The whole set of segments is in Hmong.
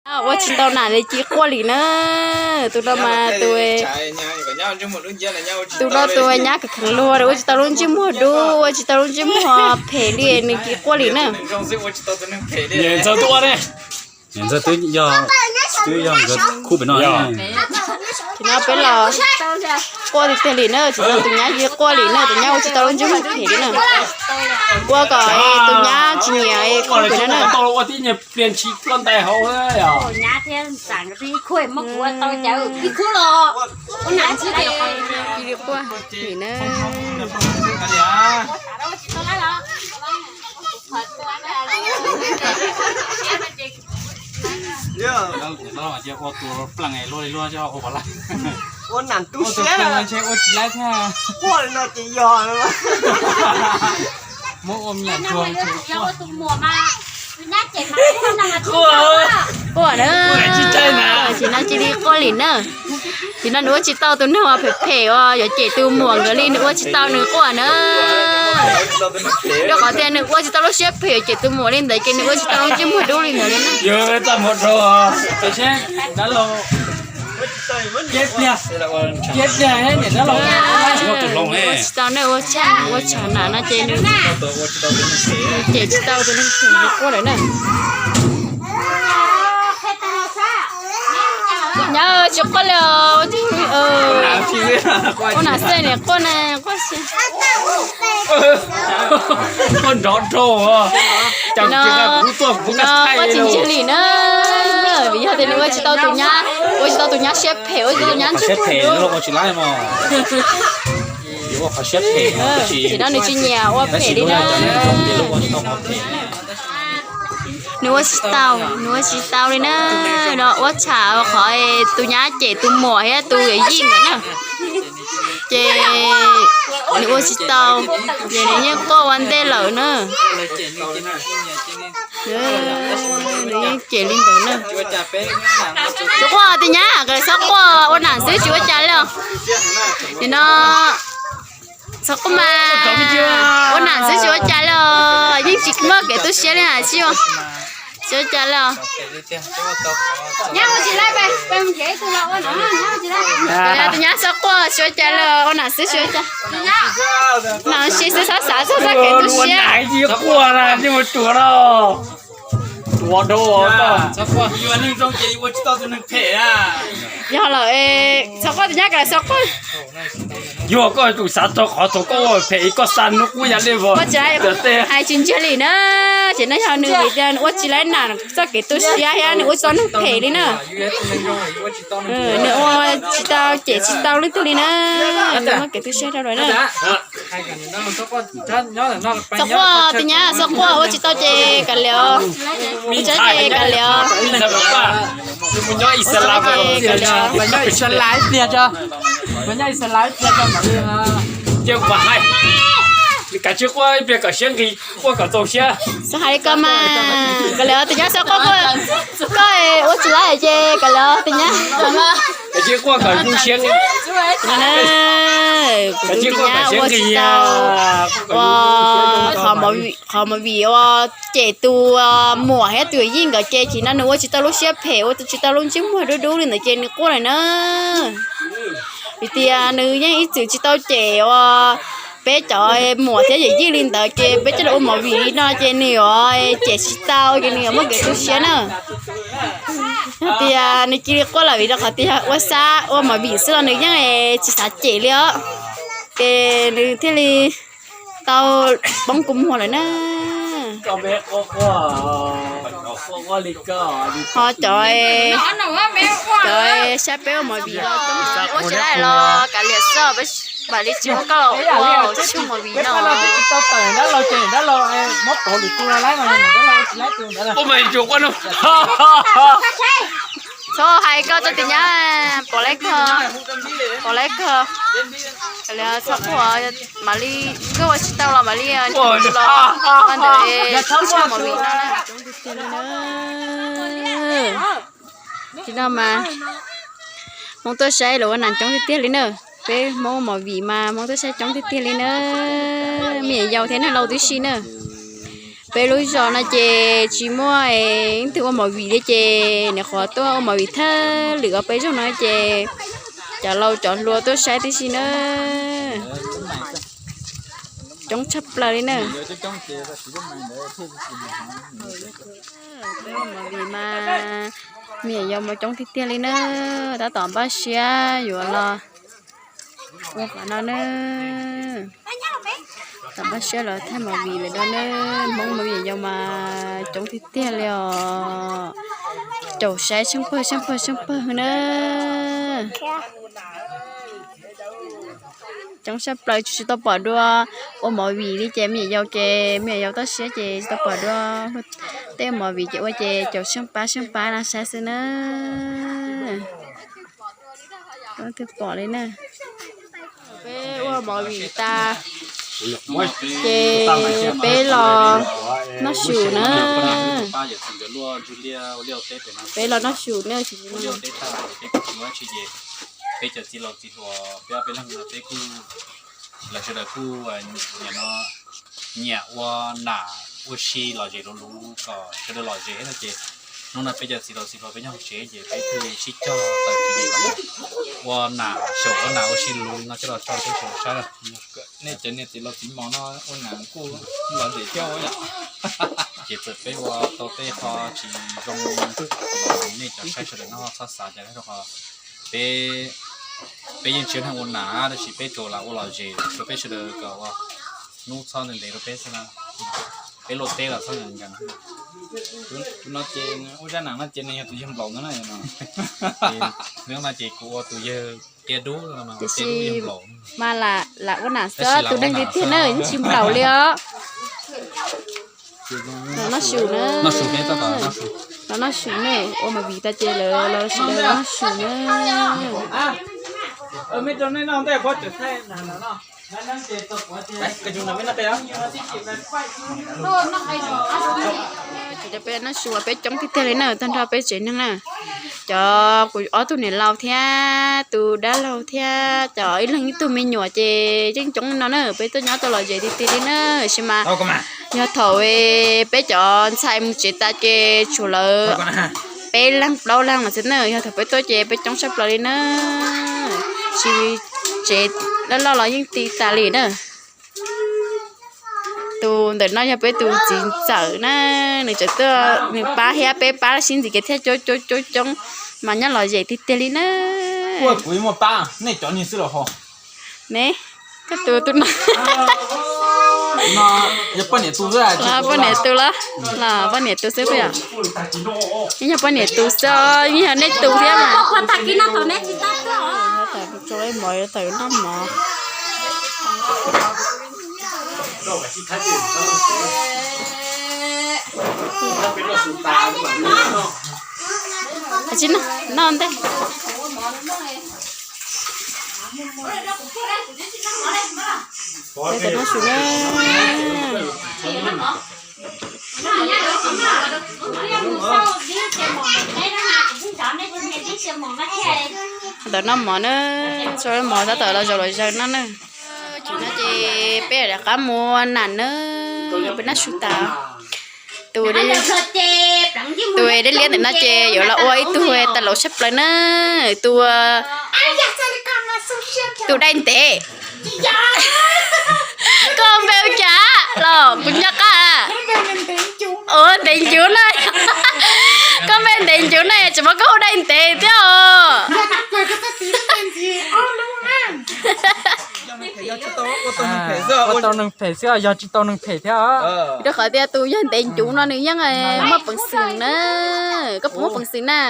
Ua tsis tau nam li ci quaj li na. Tus no mas tus, tus no tus nyab kheev kheev luag, ua tsis tau lub ntsej muag dub, ua tsis tau lub ntsej muag phem li, nws ci quaj li na. Ntxawg twb ua ne, ntxawg twb yog, twb yog nkawd khub pem no. Ces no peb los quaj tiag tiag li na, tsis tau tus nyab ci quaj li na, tus nyab ua tsis tau lub ntsej muag phem li na. Ua kom tus nyab tsis nyiam khub pem no na. Ua tib nyuag pliag ntshis ploj ntais hauv. Nyab thiab ntxam ib khub muab kuv ua tau cawv ib khub los. Ua nam ntxwb ces li quaj li na. Ua nam tu siab, ua tsis laib thiab. Quaj li no ces yog. Muab ua me nyuam ntsuag. Quaj na. Ces no cia li quaj li na. Ces no nws ua tsis tau tus neeg uas phem phem uas yuav cem tus muam nkawd li, nws ua tsis tau nws quaj na. Rau qhov tias nws ua tsis tau lub siab phem yuav cem tus muam li ntawd ces nws ua tsis tau lub ntsej muag dub li ntawd li na. Ib pliag, ib pliag niam dab laug, ua tsis tau na, ua tshaj ua tsham nam no ces nws cem tsis tau tus neeg phem li quaj lawm na. Nyab tsis quaj li os. Ua nam xwb niam quaj na, quaj xwb. Quaj nrov rau. No, quaj tsis ntsiag li na. Vim yog tias nws ua tsis tau tus nyab, ua tsis tau tus nyab siab phem, ua tsis tau tus nyab ntsuj phem. Ces no nws tsis nyiam ua phem li na. Nws ua tsis tau, nws ua tsis tau li na. No ua tsham qhov tus nyab cem tus muam thiab tus yawm yij ntawd na. Ces nws ua tsis tau, ces nws yeej quaj ua ntej lawm na. Nws yeej cem li ntawd na. Tsis quaj tiag nyab, koj txhob quaj, ua nam xwb tsis ua cas li os. Nim no txhob quaj mas, ua nam xwb tsis ua cas li os, yeej tsis muaj kev tu siab li na, tsis ua cas li os. Tus nyab txhob quaj tsis ua cas li os, ua nam xwb tsis ua cas. Nam ua si xwb txhob xav txog txoj kev tu siab. Yog lawm, txhob quaj tus nyab, koj txhob quaj. Yog koj tus xav txog qhov thaum koj ua phem koj xa hnub qub ya li vos. Hais tsis ntsiag li na, ces no yog nws vim tias nws ua tsis laib nam txoj kev tu siab thiab nws ua tau neeg phem li na. Nws ua tsis tau cem tsis tau leej twg li na, nws muaj kev tu siab rau lawm na. Txhob quaj tus nyab, txhob quaj, ua tsis tau ces kav liam, ua tsis tau ces kav liam. Kav tsij quaj ib pliag kom siab nqis, quaj kom txaus siab. Xav hais li ko mas, kav liam tus nyab, txhob quaj, koj ua tsis laib ces kav liam tus nyab. Kav tsij quaj kom zoo siab nqis. Tus nyab ua tsis tau, ua qhov movie ua cem tus muam thiab tus yij nkawd ces tsis no nws ua tsis tau lub siab phem, ua tsis tau lub ntsej muag dub dub li ntawd ces nws quaj lawm na. Vim tias nws yeej ib txwm tsis tau cem ua peb cov muam thiab yawm yij li ntawd ces peb coj los ua movie li no ces nws yuav cem tsis tau ces nws yuav muaj kev tu siab na. Yog tias nws cia li quaj lawm vim rau qhov tias yog ua xab ua movie xwb los nws yeej tsis xav cem li os. Ces nws thiaj li tau poob kua muag lawm na. Ho cov, cov saib peb ua movie los coob, ua tsis laib los kav liam xwb, mam li tsis muab koj los ua tsis ua movie no. Txhob hais koj txoj tus nyab, pom laib kawg, pom laib kawg. Kav liam txhob quaj, mam li, koj ua tsis tau los mam li los ua ntawd, tsis ua movie no na. Tsis no mas Hmoob tuaj saib los ua nam coob tiag tiag li na. Peb Hmoob ua movie mas Hmoob tuaj saib coob tiag tiag li na. Me nyuam yaus thiab neeg laus tib si na. Peb lub zos no ces tsis muaj leej twg ua movie li ces nyuam qhuav tuaj ua movie thawj lwm os. Peb zos no ces cov laus cov hluas tuaj saib tib si na. Coob tshaj plaws li na. Peb ua movie mas me nyuam yaus mas coob tiag tiag li na. Tab tom npaj siab yuav los ua qhov no na. Tab tom npaj siab los thaij movie lawm no na. Hmoob me nyuam yaus mas coob tiag tiag li os. Caum saib tsheej pawg tsheej pawg tsheej pawg na. Coob tshaj plaws, tsis tau pom dua ua movie li ces me nyuam yaus ces me nyuam yaus toj siab ces tsis tau pom dua tej ua movie ces ua ces caum tsheej pab tsheej pab no saib xwb na. Twb pom li na. Peb ua movie tas ces peb los noj su na. Peb los noj su na. Peb cov txiv laus txiv hluas peb ob peb leeg no peb kuj, lawv sawv daws kuj nyiam no, nyiam ua nam ua si lom zem luv luv kom sawv daws lom zem no ces hnub no peb cov txiv laus txiv hluas peb nyob hauv tsev ces peb thiaj li sib coj tawm tswv yim los ua nam xyaum ua nam ua si luv luv no coj los tso rau peb sawv daws saib. Nej cov niam txiv laus txiv hmos no ua nam kuj lom zem thiab yom. Ces txawm peb ua tau tej qho tsis zoo los nej cov saib sawv daws no txhob xav cas rau qhov peb, peb yeej tsis yog neeg ua nam tab sis peb tsuas lam ua lom zem rau peb sawv daws kom ua hnub txhob ntev ntev rau peb xwb na. Peb luaj teb los txhob nkees nkees. Tus no ces ua zaj nam no ces nws yog tus yawg nplaum no na. Hnub no ces kuv ua tus yawg qia dub no, tiam sis mas lam ua nam xwb, tus neeg tiag tiag na yeej tsis nplaum li os. Los noj su na. Los noj su na, ua movie tas ces lawv los sawv daws los noj su na. Ces peb noj su uas peb coob tiag tiag li na, tag nrho peb tsev neeg na, cov kuv ob tug niam laus thiab tus dab laug thiab cov ib leeg ib tug me nyuam ces yeej coob no na, peb tuaj nyob tuaj lom zem tiag tiag li na. Tab sis mas yog thaum peb cov ntxhais mus tsev tas ces tshuav lawv peb leeg plaub leeg los xwb na, yog thaum peb tuaj ces peb coob tshaj plaws li na. Tsis, tsev loj loj los yeej ti tas li na. Tus ntawm no yog peb tus txiv ntxawm na, nws tseem tuaj nws pab thiab peb pab sib ntxiv ces thiaj coob coob coob coob, mas nyob lom zem tiag tiag li na. Kuv muaj pab nej cov niag xwb los ho. Ne, koj tus tus no. Yog poj niam tus xwb, poj niam tus los, los poj niam tus xwb puas yog? Yeej yog poj niam tus xwb, yeej yog nej tus thiab mas. Tau mov, tau noj mov. Tsis noj, noj ntej. Peb noj su na. Ntawm noj mov na, tso mov tab tom los zaum los zaws no na. Tam no ces peb rov qab mus ua nam na, peb noj su tas. Tus, tus deb liab ntawm no ces yuav los ua ib tug tas laus tshaj plaws na. Tus, tus dai ntev. Koj npe ua cas los kuv nco qab. Ua ntev ncuv na. Koj npe ntev ncuv na, tsis muab koj hu dai ntev thiab os. Ua tau neeg phem xwb, yog tsis tau neeg phem thiab. Rau qhov tias tus yawg ntev ncuv no nws yeej muaj peev xwm na. Koj puas muaj peev xwm na?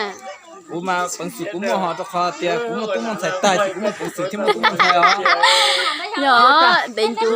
Kuv mas peev xwm kuv muaj hos, rau qhov tias kuv muaj tub muaj ntxhais tag ces kuv muaj peev xwm thiab muaj tub muaj ntxhais os. Yog ntev ncuv.